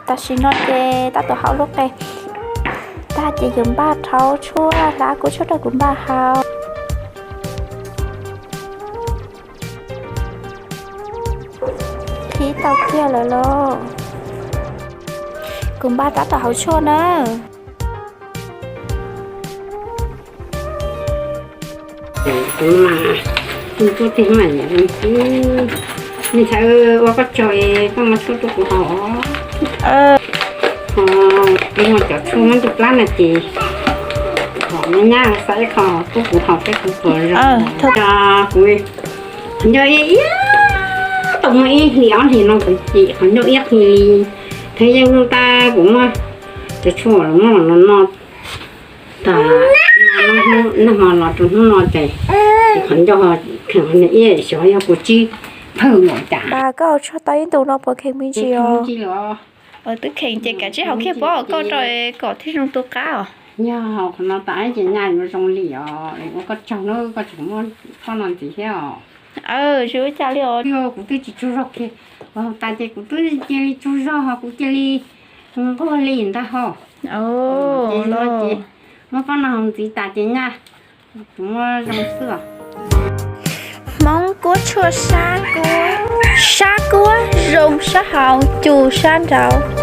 Tam sim no ces tab tom hau lub qe tag ces yuav npaj rhau tshuaj, hlab kua tshuaj rau kuv npaj haus. Qhib tau kiag lawm los. Kuv npaj tab tom hau tshuaj na. Kuv mas, kuv tub tiag mas, nej ntxhais ua koj tsaug, koj muab tshuaj rau kuv haus. Muaj cov tshuaj muab ntuj plab no ces, nyab nyab xav ib qho rau kuv haus peb kuv puas zoo. Kuv qhov ncauj iab iab tau muaj ib hlis ob hlis no kuv ces qhov ncauj iab qhi li. Thaum yeej hnub tas kuv muab cov tshuaj los muab los no no tas, nag hmo los rau hnub no ces qhov ncauj kheev qhov ncauj iab xyov yog kuv tsib phawj npaum cas. Koj haus tshuaj tau ib ntus no puas kheev me ntsis os? Twb kheev ces kav tsij haus kiag pob koj rau kom thiaj zoo tu qab os. Yog haus qhov no tas ces nyaj yuav zoo li os. Ua koj tsaug nawb, koj tseem muab pob no ntxiv thiab os. Tsis ua cas li os. Kuv twb tsis tsaug zog kiag, haus tas ces kuv twb cia li tsaug zog ho kuv cia li nquag li ntag ho. Ces muab pob no haus ntxiv tas ces nyaj kuv muab zoo xwb os. Hmoob kuab tshuaj sab kuab, sab kuab zoo sab hauv, cu sab nraud.